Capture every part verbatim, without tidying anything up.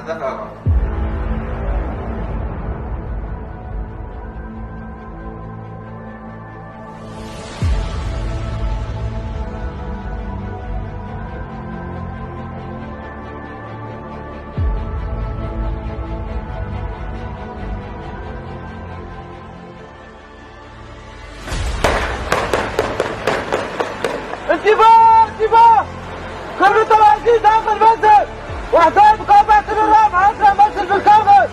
انتباه، انتباه! كل متواجدين داخل المنزل! وحدات مكافحة الإرهاب حاصرة المنزل بالكامل!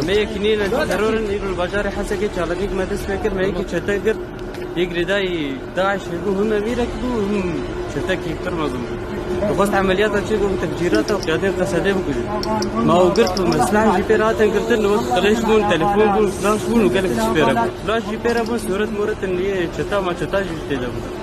Em ê yekî nînin teror in, îro li bajarê Hesekê çalakiyek me dest pê kir, me yekî çete girt, yê girêdayî DAIŞ bû, him emîrek bû, him çetekî pir mezin bû. Dixwest emeliyata çêbû, bi tefcîrata û qiyadên Qesedê bikujin. Ma û girt bû, me silah jî pê re hatin girtin, li wek qilêç bûn, telefon bûn, flaş bûn û gelek tişt pê re bûn. Flaş jî pê re bûn, sûret moret in lê çeta ma çeta jî tê de bûn.